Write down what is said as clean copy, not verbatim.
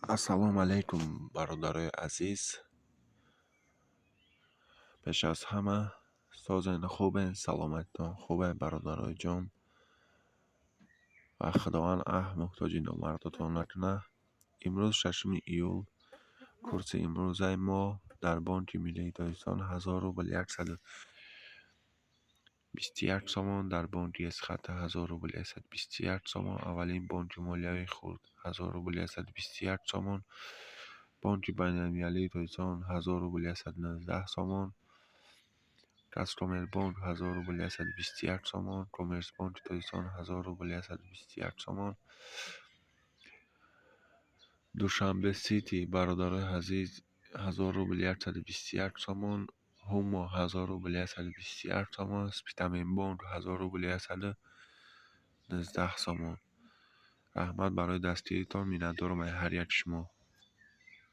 Ассалому алайкум, бародарои азиз. Пеш аз ҳама, созен, хубен, саломатитон хубе, бародарои ҷон, ва Худованд муҳтоҷи номардотон накунад. Имрӯз 6 июл. Курси имрӯзаи мо дар Бонки Миллии Тоҷикистон 1000 рубл 121 сомон, дар бонки Эсхата 1000 рубл 121 сомон, аввалин бонки молиявии хурд 1000 рубл 121 сомон, Бонки байналмилалии Тоҷикистон 1000 рубл 119 сомон, Казкоммербонк 1000 рубл 121 сомон, Коммерсбонки Тоҷикистон 1000 рубл 121 сомон, Душанбе Сити, бародарои азиз, 1000 рубл 121 сомон, Ҳумо 1000 рубл 121 сомон, Спитаменбонк 1000 рубл 119 сомон. Раҳмат барои дастгиритон, миннатдорам аз ҳар яки шумо.